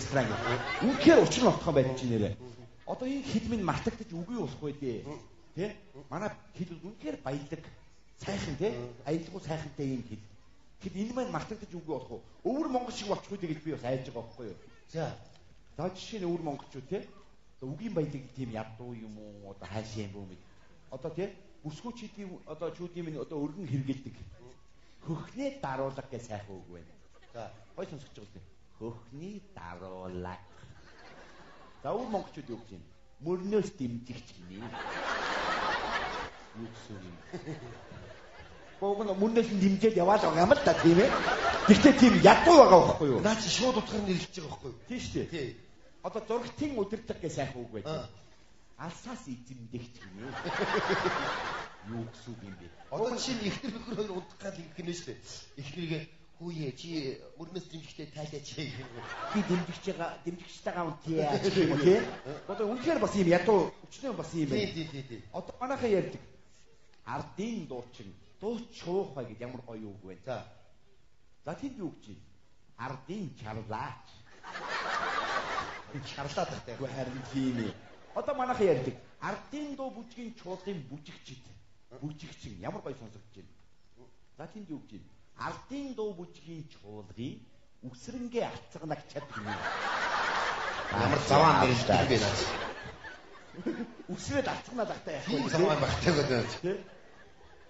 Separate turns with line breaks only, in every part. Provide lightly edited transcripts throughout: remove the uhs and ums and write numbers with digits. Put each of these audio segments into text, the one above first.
ресторан гэх. Үнэхээр учир нь отхон байж чинь нэрээ. Одоо энэ хэл минь мартагдаж үгүй болох вэ дээ. Тэ? Манай хэл үнэхээр баялаг, сайхан тэ? Аялалгүй сайхантай ийм хэл. Тэгэхэд энэ маань мартагдаж үгүй болох уу? Өвөр монгол шиг болчих үү гэж би бас айж байгаа байхгүй юу?
За.
За жишээ нь өвөр монголчууд тэ? Одоо үгийн баялаг тийм ядуу юм уу? Одоо хайшаа юм бүү мэд. Одоо тэ? Бүсгүүчүүдийн одоо чүүдийн минь одоо өргөн хэрэгэлдэг. Хөхний даруулга гэж сайхан үг байна.
За.
Гой сонсогч байгаа юм. Хөхний даруулга. За өвөр монголчууд юу гэж юм? Мөрнөөс дэмжигч гинэ. Юу гэсэн юм? Бог нь мөрнөөс нь дэмжиж яваал байгаа юм л да тийм ээ. Гэхдээ тийм ядуу байгаа байхгүй юу?
Наа чи шууд утгаар нэрлэж байгаа байхгүй юу?
Тийм шүү дээ.
Тий.
Одоо зурагтын удирдлага гэж сайхан үг байж. Алсаас эзэмдэгч гинэ. Юу гэсэн үг юм бэ?
Одоо жишээ нь эхнэр нөхөр хоёр унтах гал ингэх нь шүү дээ. Эхнэргээ хүүе чи мөрнөөс дэмжихтэй тайлаач гэх юм.
Би дэмжигч байгаа дэмжигчтэйгээ унтъя гэх юм уу тий? Одоо үнэхээр бас ийм ядуу өчнөө бас ийм
Тий,
байна.
тий, тий, тий.
Одоо манайхан ярьдаг. Ардын дуучин дууч шуухай гэж ямар гоё үг вэ?
За.
За тэнд юу гэж юм? Ардын чарлаач.
Шарлаад тахтай.
Үгүй харин тийм ээ. Одоо манайхан ярьдаг. Ардын дуу бүжгийн чуулгын бүжигчид. Бүжигчин ямар гоё сонсогдож байна. За тэнд юу гэж юм? Ардын дуу бүжгийн чуулгын үсрэнгээ алцганагчад гинэ.
Ямар заваан нэрлдэг юм бэ наа чи?
Үсрээд алцганаад ахтай яах
Тийм
вэ?
заваан багтай гэдэг.
Тэ?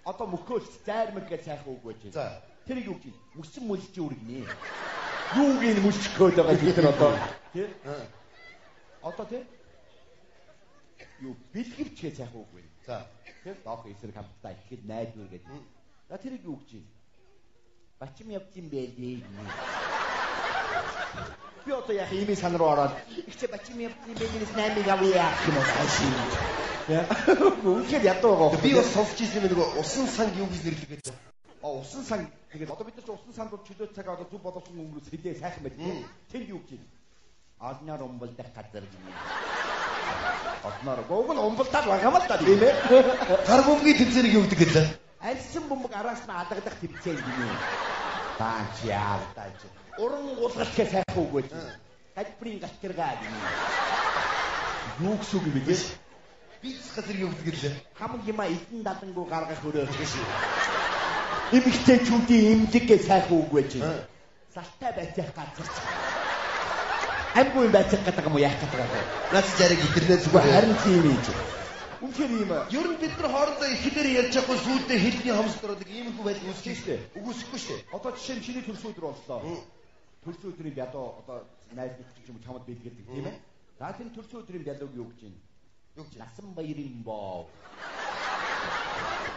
Одоо мөхөөлт зайрмаг гэж сайхан үг байж байна.
За.
Тэрийг юу гэж юм? Мөсөн мөлжийн үргэнэ. Юуг нь мөлчих гээд байгаа бид нар одоо тий? Одоо тий? Юу бэлгэвч гэж сайхан үг байна.
За.
Тий? Доох эсрэг хамтдаа итгэл найдвар гэдэг. За тэрийг юу гэж юм? Бачим явд юм байлээ. Би одоо яах ийм сан руу ороод ихчээ бачим явд юм байлээс 8-ыг авъя гэх юм уу хайшин. Үнэхээр ядуу байгаа
Би бас сонсч ирсэн юм нөгөө усан санг юу гэж нэрлэдэг гэдэг.
А усан сан тэгээд одоо бид нар чи усан санд бол чөлөө цаг одоо зүв боловсон өнгөрөөс хилээ сайхан байдаг тийм. Тэнд юу гэж юм? Олноор умбалдах газар гинэ. Олноор уг нь умбалдаад байгаа юм л да тийм ээ.
Гар бөмбөгийн тэмцээнийг юу гэдэг гэлээ?
Альсан бөмбөг араас нь алгадах тэмцээн гинэ. Таа чи яалтаа чи. Уран гулгалт гэх сайхан үг байж. Галбрын галтэргаа гинэ. Юу гэсэн үг юм бэ те?
Бийц газар юу гэдэг гэлээ?
Хамаг юма эдэн далангуу гаргах өрөө гэж. Эмэгтэйчүүдийн эмнэлэг гэж сайхан үг байж. Салтай байцаах газар ч. Амгүй юм байцаах гэдэг юм уу яах гэдэг юм бэ?
Наа чи жариг интернет
Үгүй
зүгээр
харин тийм юм чи. Үнэхээр ийм
Ер нь бид нар хоорондоо их хэлээр ярьж чадахгүй сүйдээ хэлний хомсд ороод нэг иймэрхүү байдал үүсэж
Тийм шүү дээ.
Үгүйсэхгүй шүү дээ.
Одоо жишээ нь чиний төрсөн өдөр боллоо. Төрсөн өдрийн бялуу одоо найз нөхдөд ч юм уу чамд бэлгэлдэг тийм ээ. За тэр төрсөн өдрийн бялууг юу гэж юм?
Юу гэж?
Насан баярын боо.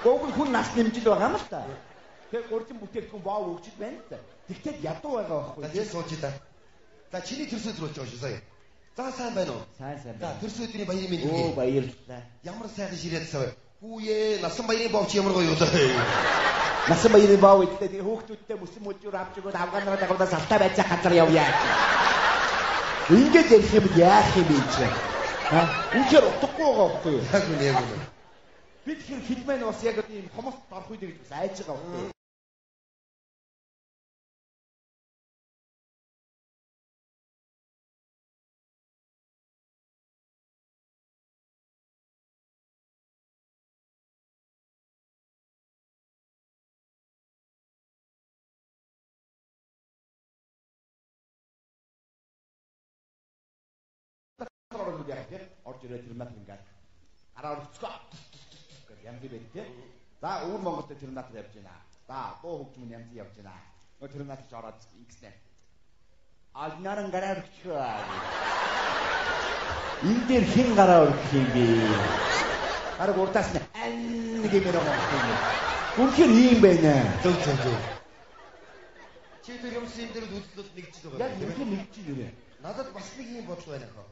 Гог хүн нас нэмжил байгаа юм л та. Тэгээ гурван бүтээгдэхүүн боо өгчд байна л та. Тэгтэл ядуу байгаа байхгүй
За чи сууж да. За чиний төрсөн өдөр болж байгаа шүү сая. За сайн байна уу?
Сайн сайн
За
байна.
төрсөн өдрийн баярын мэнд
Оо
хүргэе.
баярлалаа.
Ямар сайхан ширээд савэ. Хүүе насан баярын бовч ямар гоё юу лээ.
Насан баярын боо идэлээ тэгээ хүүхдүүдтэй мөсөн мөжүүр авч өгөөд авгаанараа дагавдаа салтай байцаах газар явъя. Ингээд ярих юм яах юм бэ чи? Ха? Үнэхээр утгагүй байгаа байхгүй юу?
Яг үнэ яг үнэ.
Би тэгэхээр хэл маань бас яг одоо ийм хомост орох үед гэж бас айж байгаа байхгүй юу? Ороод яах те? Орж ирээд терминатор ингээд гараа өргөцгөө гэж янз бүр байдаг те. За өвөр Монголд терминатор явж байна. За дуу хөгжмөн янз явж байна. Нөгөө терминатор ч ороод ингэснэ. Алнаран гараа өргөцгөө. Энэ дээр хэн гараа өргөх юм бэ? Гараг урдаас нь ан гэмээр байгаа юм. Үнэхээр ийм байна.
Зөв зөв зөв. Чи тэр юмсан юм дээр үзэл бол нэгжиж байгаа
Яг
юм тийм ээ.
үнэхээр нэгж нэрээ.
Надад бас нэг юм бодол байна хаа.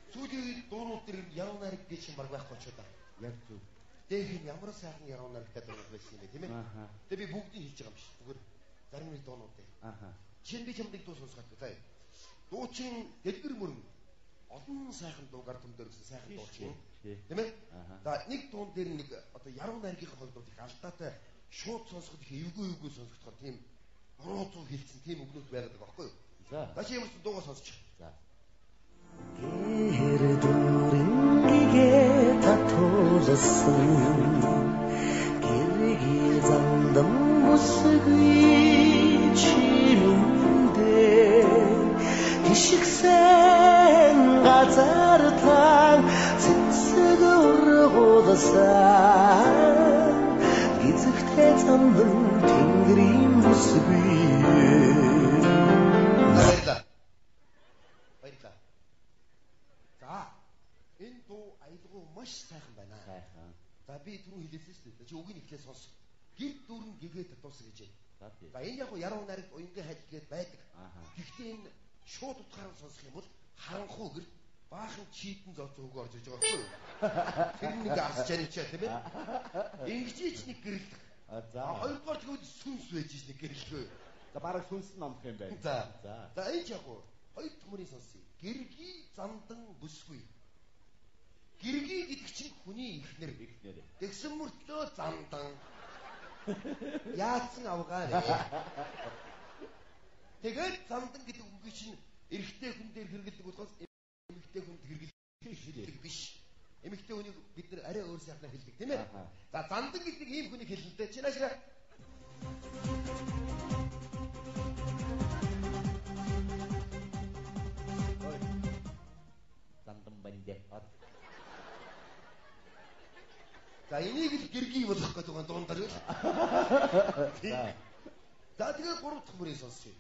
Сүүлийн үед дуунууд дээр яруу найраг гэж юм баг байхгүй ч удаа.
Яг зөв.
Дэх нь ямар сайхан яруу найрагтай дуунууд байсан юм бэ тийм ээ.
Ааха.
Тэгээ би бүгдийг хэлж байгаа юм биш. Зүгээр зарим нэг дуунууд дээр.
Ааха.
Жишээ нь би чамд нэг дуу сонсгоод заяа. Дуучин дэлгэр мөрөн олон сайхан дуугаар төмдөр гэсэн сайхан дуучин.
Тий.
Тийм ээ?
Ааха.
За нэг дуун дээр нэг одоо яруу найргийн хувьд бол их алдаатай шууд сонсоход их эвгүй эвгүй сонсогдохоор тийм буруу зүг хэлсэн тийм үгнүүд байгаад байгаа байхгүй юу?
За.
За чи ямар ч дуугаа сонсчих.
За.
Тэнгэр дүүрэнгээ татуулсан гэргий зандан бүсгүй чимэндээ гიშгсэн газар таан цэцэг ургуулсан гизэгтэй зандан тэнгэрийн бүсгүй.
Баярлалаа. Баярлалаа. За, энэ дуу аялгау маш сайхан байна.
Сайхан.
За, би түрүү хэлээсэн шүү дээ. Чи үгийг эхлээ сонс. Гэр дүүрэн гэгээ татуулсан гэж байна.
За тий.
За, энэ яг яруу найрагт уянгийн хайд гээд байдаг.
Ааха.
Гэхдээ энэ шууд утгаар нь сонсох юм бол харанхуй гэр баахан чийтэн зооцсон үг орж иж байгаа байхгүй юу? Тэр нэг ас чаничаа тийм ээ. Ингэж ич нэг гэрэлтэх.
А за.
А хоёрдугаар тэгвэл сүнс байж ич нэг гэрэлтэх.
За бараг сүнс нь номдох юм байна.
За.
За.
За энэ яг уу хоёр дахь мөрийг сонсъё. Гэргий зандан бүсгүй. Гэргий гэдэг чинь хүний эхнэр.
Эхнэр.
Тэгсэн мөртлөө зандан. Яатсан авгаа вэ? Тэгээд зандан гэдэг үгийг чинь эрэгтэй хүн дээр хэрэглэдэг болохоос эмэгтэй хүнд хэрэглэдэг биш. Эмэгтэй хүнийг бид нэр арай өөр сайхнаар хэлдэг тийм ээ.
Аха.
За зандан гэдэг ийм хүнийг хэлнэ дээ. Чи наашаа.
Ой. Зандан бандэ.
За энийг л гэргий болгох гэдэг байгаа дундаар л.
За.
За тэгээд гурав дахь мөрийг сонсъё.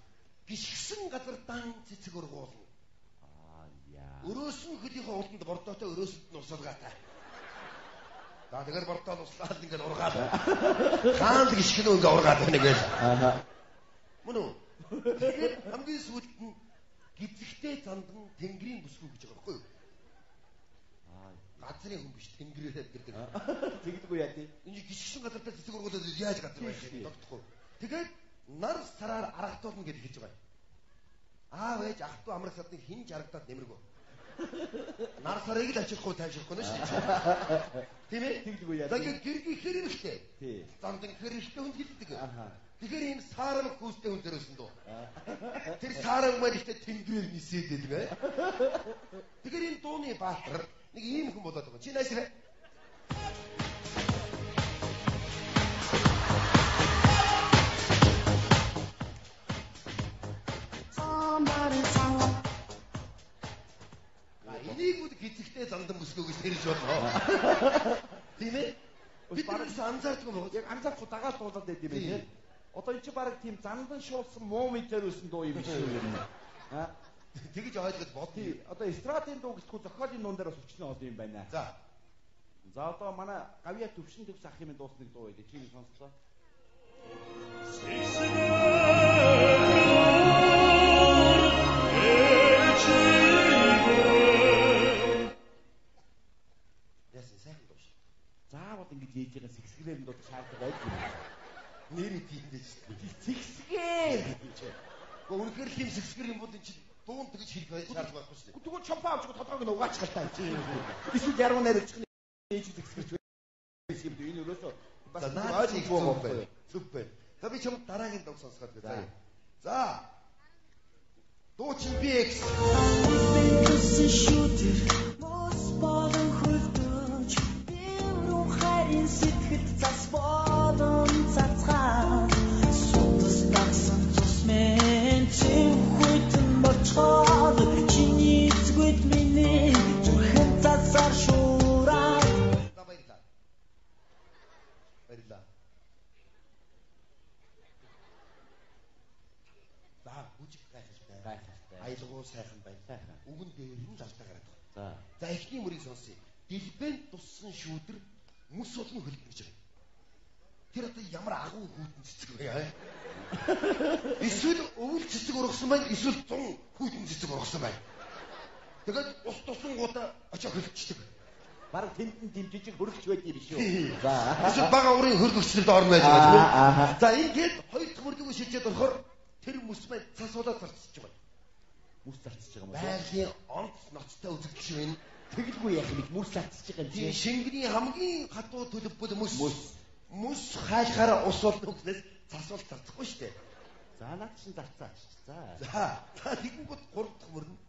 Гიშгсэн газар дан цэцэг ургуулна.
Аа яа.
Өрөөсөн хөлийнхөө урданд бордоотой өрөөсөнд нь усалгаатай. За тэгэхээр бордоо нь услаад ингээд ургаад. Хаан л гიშгэнөө ингээд ургаад байна гээл.
Ааха.
Мөн үү? Тэгэхээр хамгийн сүүлд нь гизэгтэй зандан тэнгэрийн бүсгүй гэж байгаа байхгүй юу?
Аа.
Газрын хүн биш тэнгэрээр амьдардаг.
Тэгдэггүй яа тий.
Энэ гიშгсэн газартаа цэцэг ургуулад яаж газар байх юм тогтохгүй. Тэгээд нар сараар аргадуулна гэж хэлж байгаа юм. Аав ээж ах トゥ амрах садныг хэн ч аргадаад нэмэргүй. Нар сарыг л ачаахгүй тайвшрахгүй нь шүү дээ. Тийм ээ?
Тэгдэггүй яа
За
тий.
ингээд гэргий хэр хэрэгтэй.
Тий.
Зандан хэр хэрэгтэй хүнд хэлдэг.
Аха.
Тэгэхээр ийм саарамг хүүстэй хүн зориулсан дуу. Тэр саарамг маань ихтэй тэнгэрээр нисээд байдаг ээ. Тэгэхээр энэ дууны баатар нэг ийм хүн болоод байгаа. Чи наашраа. А энийг үд гизэгтэй зандан бүсгүй гэж тэрж болно. Тийм ээ? Бид
Бараг-
нар анзаардгүй байгаа.
Яг анзаарахгүй дагаад дуулаад байд юм байна
Тий.
тий. Одоо энэ чи бараг тийм зандан шуулсан муу мэд зориулсан дуу юм биш үү юм. Аа.
Тэгж ойлгож бодъё.
Тий. Одоо эстрадын дуу гэдэггүй зохиолын дуун дээр бас өчнө олон юм байна.
За.
За одоо манай гавья төвшин төвс ах юм дуусан нэг дуу байлээ. Чи нэг сонслоо.
Яасан сайхан дуу шүү.
Заавал ингэж ээжийн сэгсгэрээр нь дуудах шаардлага байж юм.
Нэрээ тийм дээ шүү дээ.
Сэгсгээр гэдэг чинь.
Гэхдээ үнэхээр тийм сэгсгэр юм бол энэ чинь дуун тэгж хэлэх шаардлага байхгүй шүү дээ.
Тэгвэл чомпоо авч толгойг нь угаачих л та чи. Эсвэл яруу найрагч нь ээж сэгсгэрч байсан юм дээ. Энэ өрөөсөө бас
За наад
ойлгохгүй
зөв
байгаа
байна.
байхгүй.
Зөв байна. За би чамд дараагийн дуу сонсгоод байна.
За.
За. Дуучин BX.
Төсөн шүтэр мөс болон хөлдөж бэврүн хайрын сэтгэл цас болон цацгаа судас дагсан цус мэн цэвхүйтэн болцоод чиний эцгүйд миний зүрхэн цасаар шуураа.
За баярлалаа. Баярлалаа. За бүжиг гайхалтай.
Гайхалтай.
Аялгау сайхан байна.
Сайхан.
Үгэн дээр нь лалтай гараад байна.
За.
За эхний мөрийг сонсъё. Дэлбэнд туссан шүүдэр мөс олон хөлдөн гэж байна. Тэр одоо ямар агуу хүйтэн цэцэг вэ? аа? Эсвэл өвөл цэцэг ургасан байна, эсвэл зун хүйтэн цэцэг ургасан байна. Тэгээд ус тусангуудаа очиж хөлдчихдэг.
Бараг тэнд нь тийм жижиг хөргөч байд юм биш үү? За.
Эсвэл бага урын хөргөгчнөд орно байж байгаа тийм
Аа,
ээ. За ингээд хоёр дахь мөрдөгөө шилжээд болохоор тэр мөс маань цас болоод зарцж байгаа.
Мөрс зарцж байгаа юм уу?
Байгалийн онц ноцтой үзэгдэл шиг байна.
Тэгэлгүй яах юм бэ? Мөрс зарцж байгаа юм
Тийм
чи.
шингэний хамгийн хатуу төлөвбөл мөс.
Мөс.
Мөс хайлахаараа ус болно гэснээс цас бол зарцахгүй шүү дээ.
За наад чин зарцаач. За.
За та тэгэнгүүт гурав дахь мөр нь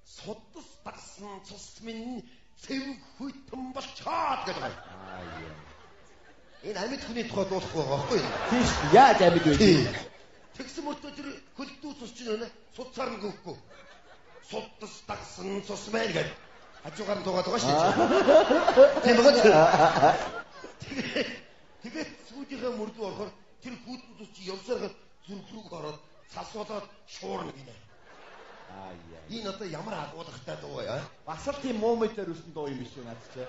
судас дагсан дагсан цус минь цэв хүйтэн болчоод гэдэг байна.
Аа яа.
Энэ амьд хүний тухай дуулахгүй байгаа байхгүй юу?
Тийм шүү дээ. Яаж амьд вэ?
Тэгсэн мөртөө тэр хөлдүү цус чинь өнө судсаар нь гүхгүй. Судас дагсан цус мэн гэдэг. Хажуугаар нь дуугаад байгаа шүү дээ. Тийм байгаа. Тэгээд сүүдийнхээ мөрдөө орохоор тэр хүйтэн цус чи явсаар зүрх рүү ороод цас болоод шуурна гинэ.
Аа яа.
Энэ одоо ямар агуулгатай дуу вэ?
Бас л тийм муу мэдээр өсөн дуу юм биш үү наад чи.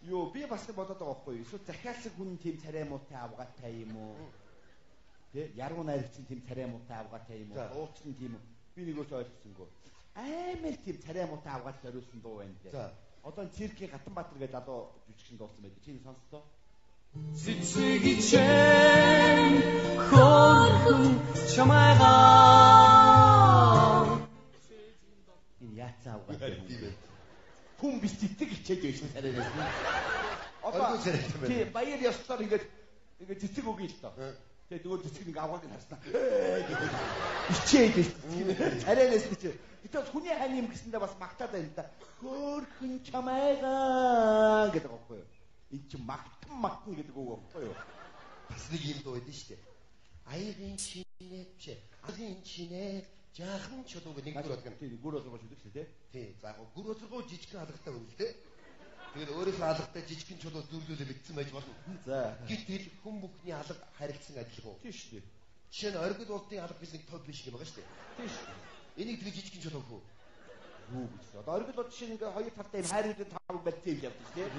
Йоо би бас нэг бодоод байгаа байхгүй юу? Эсвэл захиалсан хүн тийм царай муутай авгаатай юм уу? Тэ яруу найрагч тийм царай муутай авгаатай юм уу? Дуучин тийм үү? Би нэг өөртөө ойлгосонгүй. Амар тийм царай муутай авгаад зориулсан дуу байна лээ. Одоо циркийн Гатанбаатар гэдэг залуу жүжигчин дуулсан байдаг. Чи сонсдоо?
Цэцэгчэн хөрхөн чамайгаа.
Энэ яатсан авгаатай хүн бэ? Хүн биш цэцэг хичээж байсан царайнаас нь. Одоо тий баяр ёслоор ингээд ингээд цэцэг өгье л доо. Тэгээ нөгөө цэцэг нэг авгааг нь харснаа. Хичээд байсан. Царайнаас нь чи. Гэтэл хүний хань юм гэсэндээ бас магтаад байна л да. Хөөрхөн чамайгаа гэдэг аахгүй юу? Энэ чи магтан магтан гэдэг үг аахгүй юу?
Бас нэг юм дуу байдэн шүү дээ. Аягийн чинээ биш. Аягийн чинээ жаахан чулууг нэг гүр болгоно.
Тийм гүр болгоо шүдэг шүү дээ.
Тийм. За яг гүр болгоо жижигхэн алгатай хүн л дээ. Тэгээд өөрийнхөө алгатай жижигхэн чулуу зүрлүүлээ мэдсэн байж болно.
За.
Гэтэл хүн бүхний алга харилцсан адилхан.
Тийм шүү дээ.
Жишээ нь оргил болтын алга гэж нэг топ биш юм байгаа шүү дээ.
Тийм шүү дээ.
Энийг тэгж жижигхэн чулуу хөө.
Юу гэж. Одоо оргил бол жишээ нь ингээ хоёр талтай юм хайрын тав барьсан юм явдаг шүү дээ.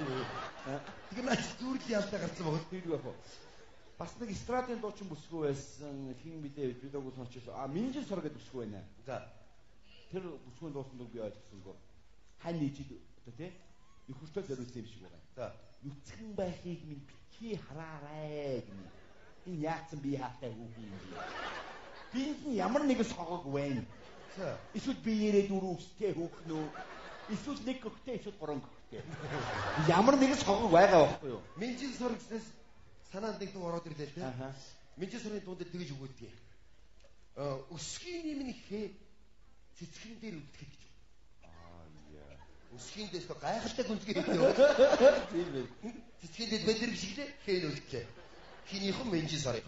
Тэгээ наач зүрлийн алтай гарсан байгаа.
Тэр юу яах вэ? Бас нэг эстрадын дуучин бүсгүй байсан. Хин билээ бид уг сонсч байсан. А Минжин сор гэдэг бүсгүй байна.
За.
Тэр бүсгүйн дуусан дуу би ойлгосонгүй. Хань ижил одоо тий нөхөртөө зориулсан юм шиг байгаа.
За.
Нүцгэн байхыг минь битгий хараарай гэнэ. Энэ яатсан бие хаатай хүүхэн юм бэ? Биэнд нь ямар нэгэн согог байна.
За.
Эсвэл биеэрээ дөрөв өстэй хүүхэн үү? Эсвэл нэг гөхтэй, эсвэл гурван гөхтэй. Ямар нэгэн согог байгаа байхгүй юу?
Минжин сор гэснээс санаанд нэг дуу ороод ирлээ л дээ.
Аха.
Минжин сорын дуун дээр тэгж өгөөдгийг. Өсгийн юм хээ цэцгэн дээр үлдэхэд гэж.
Аа яа.
Өсгийн дээс гайхалтай гүнзгий хэлдэг.
Тийм ээ.
Цэцгийн дээр бэлэр бишгэлээ хээ нь үлдлээ. Хинийхэн Минжин сорыг.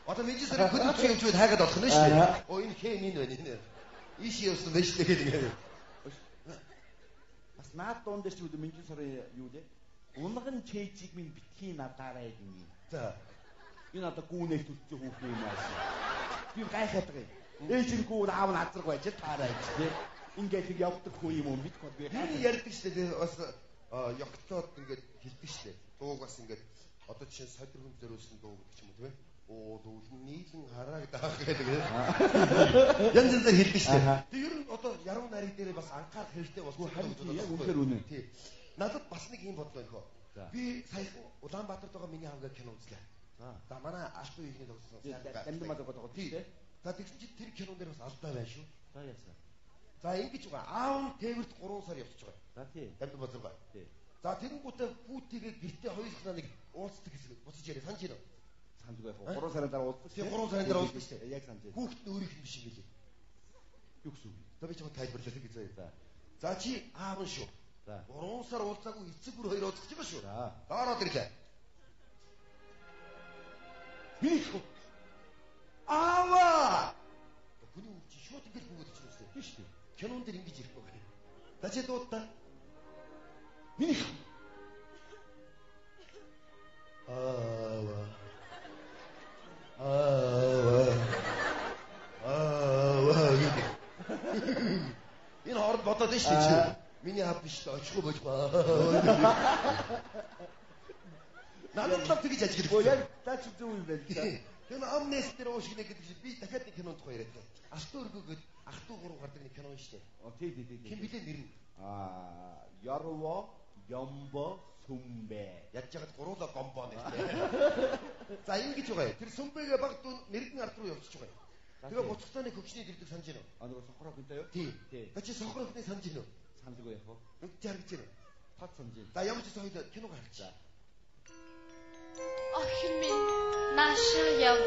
Одоо Минжин сорыг хөл үсгийн юмчүүд хайгаад олох нь шүү дээ. Оо энэ хээ энэ байна энэ. Ийш явсан байж тээ гэдэг ингэ.
Бас наад дуун дээр ч үү Минжин сорын юу лээ? Унган чэйжийг минь битгий надаарай гэнэ.
За.
Энэ одоо гүүнээс төрсөн хүүхэн юм ааш. Би гайхаад байгаа юм. Ээж нь гүүн аав нь азарг байж таарай гэж тий. Ингээд их явдаг хүү юм уу мэдгүй би.
Энэ ярьдаг шүү дээ. Бас ёгтлоод ингээд хэлдэг шүү дээ. Дууг бас ингээд одоо жишээ нь содир хүн зориулсан дуу гэдэг ч юм уу тийм ээ. Уулуул нийлэн харааг даах гэдэг. Янз янзаар хэлдэг шүү дээ. Тэг ер нь одоо яруу найраг дээр бас анхаарах хэрэгтэй болсон
харин яг үнэхээр үнэ.
Тий. Надад бас нэг юм бодлоо нөхөө. Би саяхан Улаанбаатарт байгаа миний аав гэх кино үзлээ. За манай алт үеийнхний тогсон.
Дамдын мад байгаа тийм ээ.
За тэгсэн чинь тэр кинон дээр бас алдаа байна шүү.
За яасан.
За ингэж байгаа. Аав нь тээвэрт 3 сар явчихж байгаа.
За тий.
Дамдын базаргаа.
Тий.
За тэгэнгүүтээ хүүтэйгээ гэртээ хоёулахнаа нэг уулздаг хэсэг буцаж яриа санаж байна уу?
Санджгүй яг 3 сарын дараа уулздаг.
Тий 3 сарын дараа уулздаг шүү дээ.
Яг санаж байна.
Хүүхэд нь өөрийнх нь биш юм билээ.
Юу гэсэн үг?
За би чамд тайлбарлая гэж заяа.
За.
За чи аав нь шүү.
За.
3 сар уулзаагүй эцэг бүр хоёр уулзах гэж байгаа шүү.
За.
Доороод ирлээ.
Миний хүү.
Аава! Хүний үг чи шууд ингэж бөгөөд чинь үстэй.
Тийм шүү дээ.
Кинон дээр ингэж ирэхгүй байна. За чи дуудаа.
Миний хүү.
Аава. Аава. Аава гэдэг. Энэ хооронд бодоод байна шүү дээ. Миний аав биш л очихгүй болж ба. Надад л тэгж ажиглах.
Гоо яг та чи зөв юм байна л да.
Тэр амнес дээр уушгинэ гэдэг чинь би дахиад нэг кинонд тухай яриад. Алтан өргөгөөд ах トゥ гурав гардаг нэг кино шүү дээ.
Оо тий тий тий.
Хэн билээ нэр нь?
Аа, Ярво, Ямбо, Сүмбэ.
Ядж яхад гуруула гомбо нэртэй. За ингэж байгаа юм. Тэр Сүмбэгээ баг дүү мэрэгэн ард руу явчихж байгаа юм. Тэгээ буцахтаа нэг хөгшний дэрдэг санаж байна уу?
А нөгөө сохроо хөнтэй юу?
Тий.
Тий.
За чи сохроо хөнтэй санаж байна уу?
Санджгүй яах вэ?
Нүд жаргаж байна уу?
Тод санаж байна.
За ямар ч байсан хоёул киног харчих.
Охин минь наашаа яв.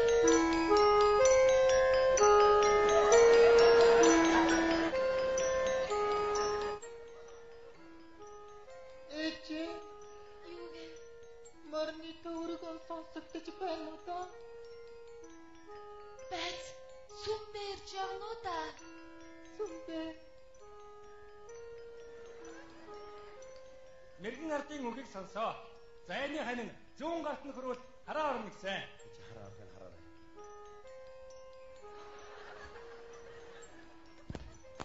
Сүмбэ.
Мэргэн ардын үгийг сонсоо. Зайны ханин зүүн гарт нь хөрвөл хараа орно гэсэн.
Чи хараа орохыг хараарай.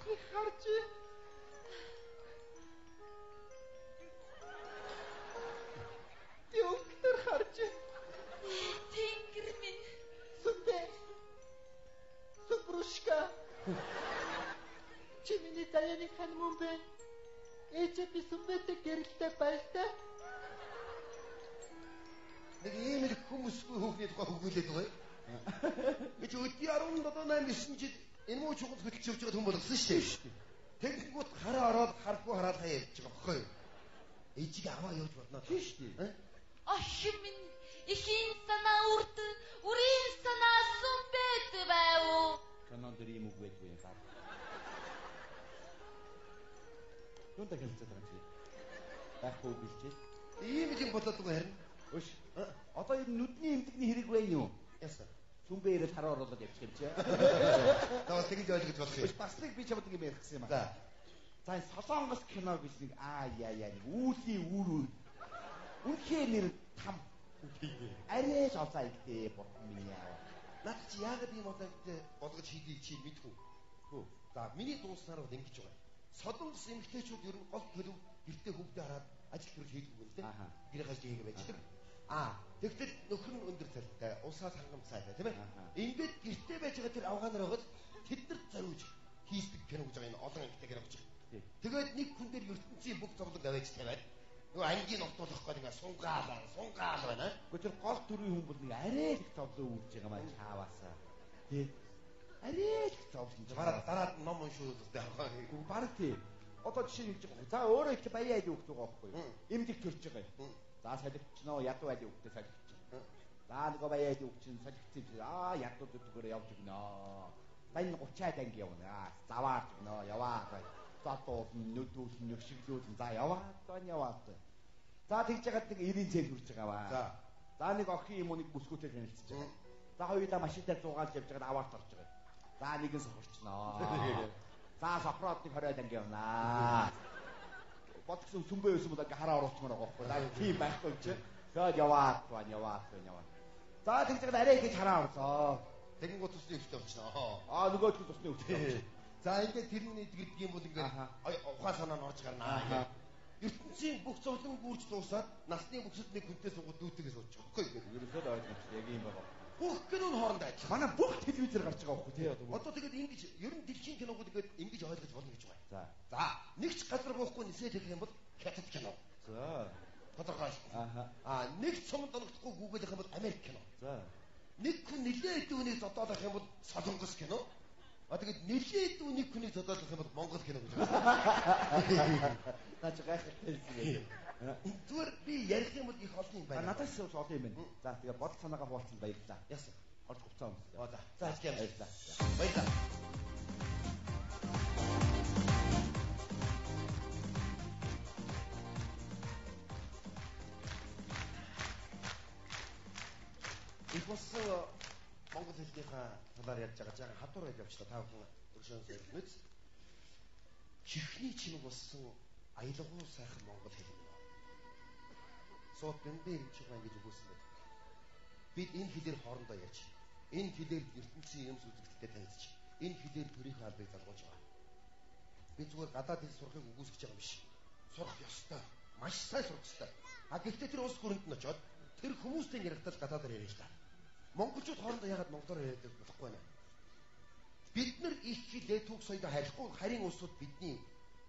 Би харж. Би өнгөтөр харж.
Тэнгэр минь.
Сүмбэ. Сүмбрушка. Чи миний заяаны хан мөн бэ? Ээжээ би сүмбэтэй гэрэлтэй баяртай.
Нэг ийм л хүмүүсгүй хүүхний тухай хөгөөлээд байгаа юм. Би чи өдний 17 8 9 жил энэ муу чухал хөдөлж явж байгаа хүн болгосон шүү дээ. Тэгэнгүүт хараа ороод харахгүй хараад хаяа ярьж байгаа байхгүй юу? Ээжийг аваа явж бодноо.
Тийм шүү дээ.
Охин минь эхийн санаа үрд, үрийн санаа сүмбэд байв.
Канон дээр ийм үг байдгүй юм гар. Юунда хэлцээд байгаа юм чи? Байхгүй үг хэлчихээ.
Ийм л юм болоод байгаа харин.
Өш. Одоо энэ нүдний эмдэгний хэрэг байна юу?
Яасан.
Сүмбэ ирээд хараа оруулаад явчих юм чи.
Та бас тэгж ойлгож болох юм.
Өш бас нэг би чамд ингэ ярих гэсэн юм аа.
За.
За энэ Солонгос кино гэж нэг аа яа яа нэг үүлийн үр үр. Үнэхээр нэр там. Арай л олзаа игдээ бурхан минь яа.
Наад чи яагаад ийм одоо болгож хийдгийг чи мэдэх үү?
Хөө.
За миний дууснаар бол ингэж байгаа. Солонгос эмэгтэйчүүд ер нь гол төлөв гэртээ хүүхдээ хараад ажил төрөл хийдэг юм тийм. Гэрээ гаж хийгээ байждаг. Аа тэгтэл нөхөр нь өндөр цалинтай, усаас хангамцайтай тийм ээ. Ингээд гэртээ байж байгаа тэр авгаанаар байгаад тэднэрт зориулж хийдэг кино гэж байгаа энэ олон ангитай кино гэж байгаа. Тэгээд нэг хүн дээр ертөнцийн бүх зовлон аваач тавиад нөгөө ангийн нутуулах гээд ингээ сунгаалаа, сунгаал байна.
Гэхдээ тэр гол төрийн хүн бол нэг арай л их зовлон үүрж байгаа маа чааваасаа. Тий. Арай л их зовлон.
Бараад дараад ном уншуулдаг авгаа.
Бараг тий. Одоо жишээ нь хэлж байгаа. За өөрөө их баян айлын хүүхд байгаа байхгүй юу? Эмдэг төрж байгаа юм. За солигдчихноо ядуу айлын хүүхдээ солигдчихно. За нөгөө баян айлын хүүхд чинь солигдсон юм чи аа ядуу зүгээр явж өгнө. За энэ 30 анги явна. Аа заваарч өгнө. Яваа. Зодуулна, нүдүүлнэ, нөхшиглүүлнэ. За яваа. За яваа. За тэгж яагаад нэг 90 цент хүрч байгаа баа.
За.
За нэг охин юм уу нэг бүсгүйтэй танилцж байгаа. За хоёулаа машин дээр зуугаалж явж байгаад аваарт орж байгаа. За нэгэн сохорчноо. За сохроод нэг 20 анги явнаа. Бодгсон сүмбэ байсан бол ингээ хараа оруулчмаар байгаа байхгүй. За тийм байхгүй юм чи. Тэгээд яваад байна, яваад байна, яваад. За тэгж яагаад арай их хараа орлоо.
Тэгэнгүүт тусны өвчтэй болчихно.
Аа нөгөөдг нь тусны өвчтэй болчихно.
За ингээд тэрний идэгдэг юм бол ингээд ухаан санаа нь орж гарнаа. Ертөнцийн бүх зовлон гүрж дуусаад насны бүсэд нэг хүнтэй суугаад дүүтэйгээ сууж байгаа байхгүй юу?
Ерөөсөө л ойлгомжтой яг юм байгаа.
Бүх кино нь хоорондоо адилхан.
Манай бүх телевизээр гарч байгаа байхгүй тий одоо.
Одоо тэгээд ингэж ер нь дэлхийн киногууд ингээд ингэж ойлгож болно гэж байна.
За.
За, нэг ч газар буухгүй нисээд хэлэх юм бол хятад кино.
За.
Тодорхой. Аа, нэг ч суманд онгоцгүй гүгэлэх юм бол Америк кино.
За.
Нэг хүн нэлээд хэдэн хүнийг зодоолох юм бол Солонгос кино. А тэгээд нэлээд хэдэн нэг хүнийг зодоолох юм бол Монгол кино гэж байна.
Наа чи гайхалтай юм.
Зүгээр би ярих юм бол их олон юм байна.
Надаас олон юм байна. За тэгээ бодол санаагаа хуваалцсан баярлалаа.
Яасан.
Орж хувцас өмслөө.
Оо за. За ажил юм.
Баярлалаа.
Баярлалаа. Их болсон монгол хэлнийхаа талаар ярьж байгаа жаахан хадуур гэж явчлаа. Та бүхэн өршөөн сорилмоц. Чихний чимэг болсон аялгау сайхан монгол хэл юм. Сууд бэмбэ ирэмчих байна гэж өгүүлсэн байдаг. Бид энэ хэлээр хоорондоо ярьж, энэ хэлээр ертөнцийн юм сүзэгдэлтэй танилцж, энэ хэлээр төрийнхөө албыг залгуулж байгаа. Би зүгээр гадаад хэл сурахыг үгүйсгэж байгаа юм биш. Сурах ёстой. Маш сайн сурах ёстой. А гэхдээ тэр улс гүрэнд нь очиод тэр хүмүүстэй яригдал гадаадаар яриа л та. Монголчууд хоорондоо яагаад монголоор яриад болохгүй байна? Бид нар их хэлээ түүх соёлоо хайрлахгүй харин улсууд бидний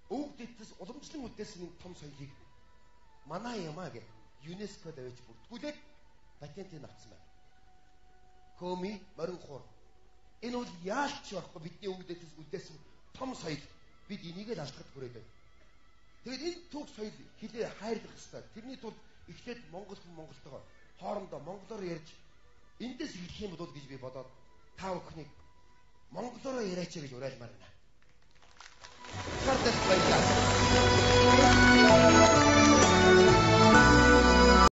өвөг дэдээс уламжлан үлдээсэн энэ том соёлыг манай юмаа гэх ЮНЕСКО давж бүртгүүлээд патентыг авсан байна. Коми морин хуур. Энэ бол яалч байхгүй бидний өвөг дэдээс үлдээсэн том соёл. Бид энийг л алдахад хүрээд байна. Тэгээд энэ түүх соёл хэлээ хайрлах ёстой. Тэрний тулд эхлээд монгол хүн монголтойгоо хоорондоо монголоор ярьж эндээс эхлэх юм бол гэж би бодоод та бүхнийг монголоор яриач гэж уриалмаар байна.